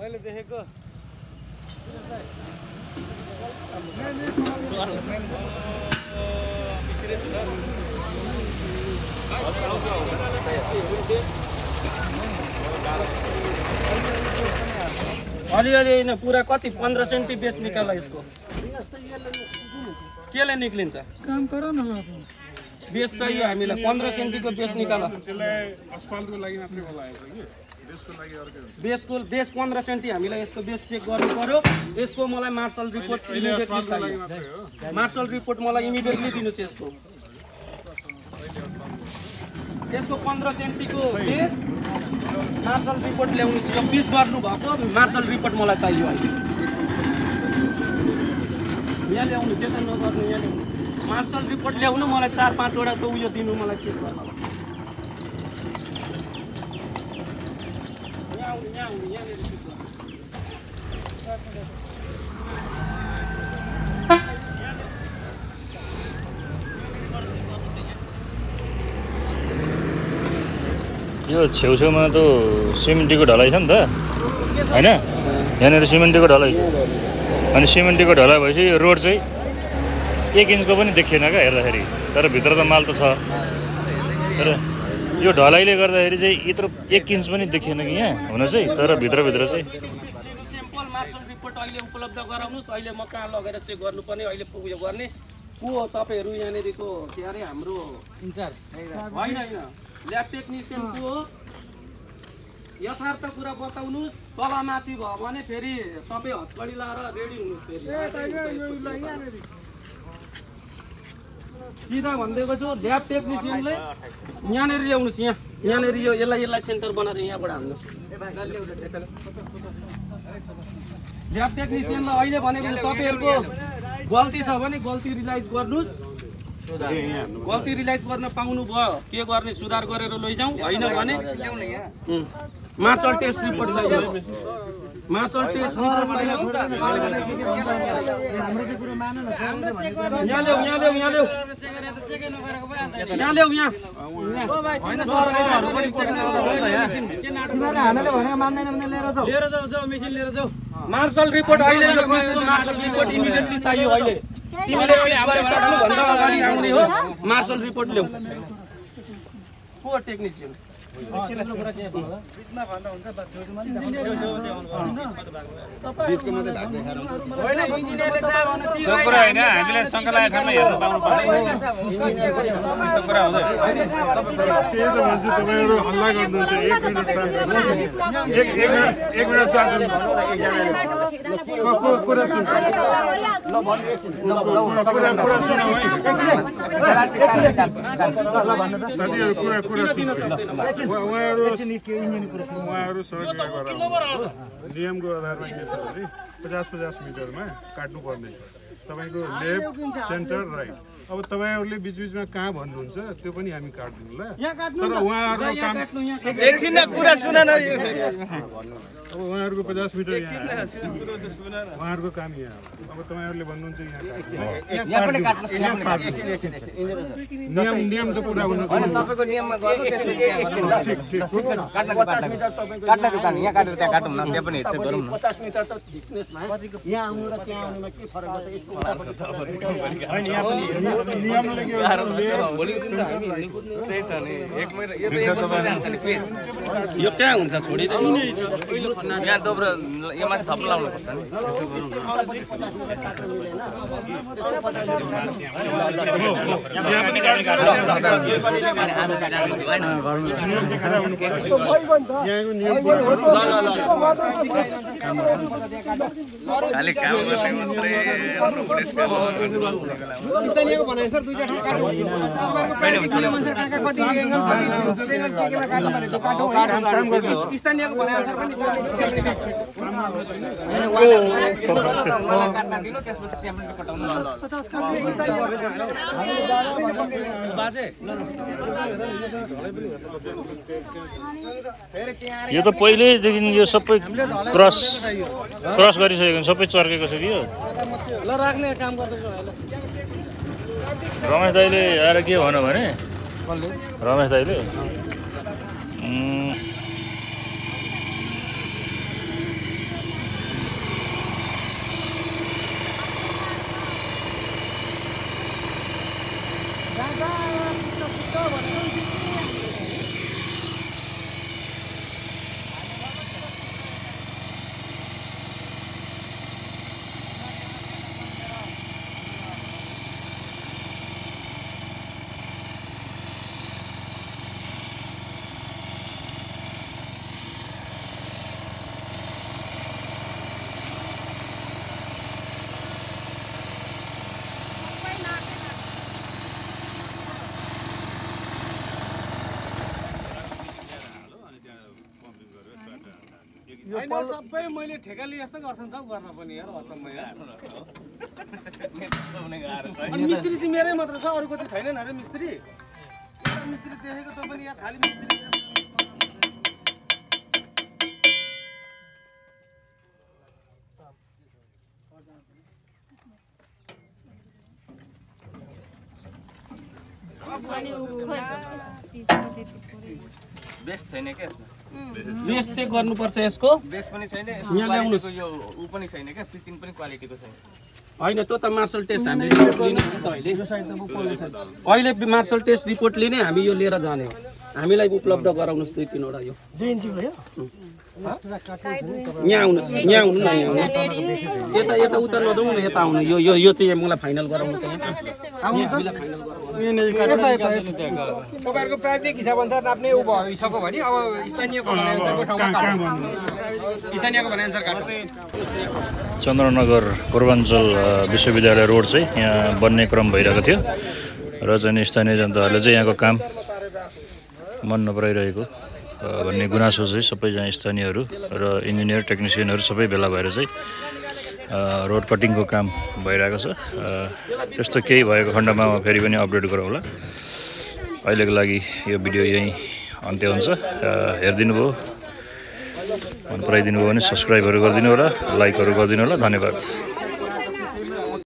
मैले देखेको अलिअलि होइन पुरा कति 15 सेन्टी बेस निकाल यसको केले निक्लिन्छ काम गर न बेस चाहियो हामीलाई 15 सेन्टीको बेस निकाल अस्पतालको लागि मात्रै बोलाएको कि बेसको लागि अर्को बेस 15 सेन्टी हामीलाई यसको बेस चेक गर्नु पर्यो यसको मलाई मार्शल रिपोर्ट इमिडिएटली चाहियो मार्शल रिपोर्ट मलाई इमिडिएटली दिनुस् यसको 15 सेन्टीको बेस मार्शल रिपोर्ट ल्याउनुस् यो पिच गर्नु भएको मार्शल रिपोर्ट मलाई चाहियो अहिले यहाँ ल्याउनु त्यता नगर्नु यहाँ ल्याउनु मार्शल रिपोर्ट ल्याउनु मलाई 4-5 वटा त उयो दिनु मलाई चेक गर्न यो छेउछेउमा त सिमेन्टीको ढलाइ छ नि त हैन यहाँनिर सिमेन्टीको ढलाइ अनि सिमेन्टीको ढलाइ भएपछि यो रोड चाहिँ 1 इन्चको पनि देखिएन क्या हेर्दाखेरि तर भित्र त माल त छ तर यो ढलाइले गर्दाखेरि चाहिँ यत्रो 1 इन्च पनि देखिएन कि यहाँ हुन चाहिँ तर भित्रभित्र चाहिँ सिम्पल मार्शल रिपोर्ट अहिले उपलब्ध गराउनुस् अहिले म कहाँ लगेर चेक गर्नुपर्ने अहिले उयो गर्ने को तपाईहरु यहाँनेरिको के अरे हाम्रो इन्चार्ज होइन ल्याब टेक्निशियन को यथार्थ कुरा बताउनुस् तलमाथि भयो भने फेरि तपाई हत्कडी लाएर रेडी हुनुस् फेरि सिधा भन्दैको छु ल्याब टेक्निशियनले यहाँनेर ल्याउनुस् यहाँनेर यो यसलाई सेन्टर बनाएर यहाँबाट हाल्नुस् ल्याब टेक्निशियनलाई अहिले भनेको तपाईहरुको गल्ती छ भने गल्ती रियलाइज गर्नुस् गल्ती रियलाइज गर्न पाउनु भयो के गर्ने सुधार गरेर लैजाऊ हैन भने मार्शल टेस्ट रिपोर्ट चाहियो मार्शल टेस्ट रिपोर्ट चाहियो यहाँ ल्याऊ मार्शल रिपोर्ट अहिले मार्शल रिपोर्ट इमिडिएटली चाहियो अहिले तिमीले गरिसक्नु भन्दा अगाडि आउने हो मार्शल रिपोर्ट ल्याऊ को टेक्निशियन बीचमा भन्दा हुन्छ बीचको मात्रै भाग देखाएर हुन्छ हैन इन्जिनियरले चाहिँ भन्नु त्यो कुरा हैन हामीले शंका लागेको ठाउँमा हेर्न पाउनु पर्छ यस्तो कुरा हुँदैन के त भन्छ तपाईहरु हल्ला गर्नुहुन्छ 1 मिनेट शान्त एक मिनेट शान्त कुरा सुन ल कुरा सुन साथीहरु कुरा सुन उहाँहरु सडक नियमको आधारमा के छ भने 50-50 मिटरमा काट्नु पर्ने छ तपाईको लेफ्ट सेन्टर राइट अब तपाईहरुले बीचबीचमा कहाँ भन्नुहुन्छ त्यो पनि हामी काट्दिनु ल तर उहाँहरुको काम एकछिन कुरा सुन न अब उहाँहरुको 50 मिटर यहाँ उहाँहरुको काम यहाँ अब तपाईहरुले भन्नुहुन्छ यहाँ नियम त पुरा हुनु पर्छ तपाईको नियममा गर्नु एकछिन ठीक काट्न 50 मिटर तपाईको काट्न दुकान यहाँ काटेर त्यहाँ काटौँ न त्यहाँ पनि हेर्छ गरौँ न 50 मिटर त थिकनेसमा यहाँ आउनु र त्यहाँ आउनुमा के फरक पर्छ यसको हैन यहाँ पनि नियमले के भोलि दिन त हामी त्यही त नि एक महिना यो कहाँ हुन्छ छोडिदिनु यहाँ दोब्रो यो माथि थप्न लाउनु पर्छ नि खाली काम गर्ने मात्रै स्थानीयको भनाइ सर दुईटा ठाउँ काट्नु कहिले हुन्छ काम गर्नु स्थानीयको भनाइ सर पनि यो त पहिलेदेखि यो सबै क्रस गरिसकेको सबै चर्केको छ कि यो ल राख्ने काम गर्दैछु रमेश दाइले आएर के भन्यो भने रमेश दाइले सबै मैले ठेका लिए जस्तो गर्छ नि त गर्न पनि यार अचम्म यार अनि मिस्त्री चाहिँ मेरै मात्र छ अरूको चाहिँ छैनन् अरे मिस्त्री एउटा मिस्त्री देखेको त पनि यहाँ खाली मिस्त्री बेस्ट छैन के यसमा बेस चेक गर्नुपर्छ यसको बेस्ट पनि छैन यहाँ ल्याउनुस् यो उ पनि छैन के पिचिङ पनि क्वालिटीको छैन हैन त्यो त मार्शल टेस्ट हामीले रिपोर्ट लिने हो त अहिले मार्शल टेस्ट रिपोर्ट लिने हामी यो लिएर जाने हो हामीलाई उपलब्ध गराउनुस् 2-3 वटा यो यहाँ आउनुस् यहाँ आउनु न यहाँ यता उता नजाउँ न यता आउनु यो चाहिँ मलाई फाइनल गराउनु छ तपाईहरुको प्राविधिक हिसाब अनुसार नाप्ने उ भइसक्यो भने अब स्थानीयको भनाइअनुसार काट्नु चन्द्रनगर पूर्वाञ्चल विश्वविद्यालय रोड चाहिँ यहाँ बन्ने क्रम भइरहेको थियो र चाहिँ स्थानीय जनताहरूले चाहिँ यहाँको काम मन नपराइरहेको भन्ने गुनासो चाहिँ सबैजना स्थानीयहरू र इन्जिनियर टेक्निसियनहरू सबै भेला भएर चाहिँ रोड कटिङको काम भइरहेको छ त्यस्तो केही भएको खण्डमा फेरि पनि अपडेट गरौँला अहिलेको लागि यो भिडियो यहीँ अन्त्य हुन्छ हेरिदिनु भयो मन पराइदिनु भयो भने सब्सक्राइबहरू गरिदिनु होला लाइकहरू गरिदिनु होला धन्यवाद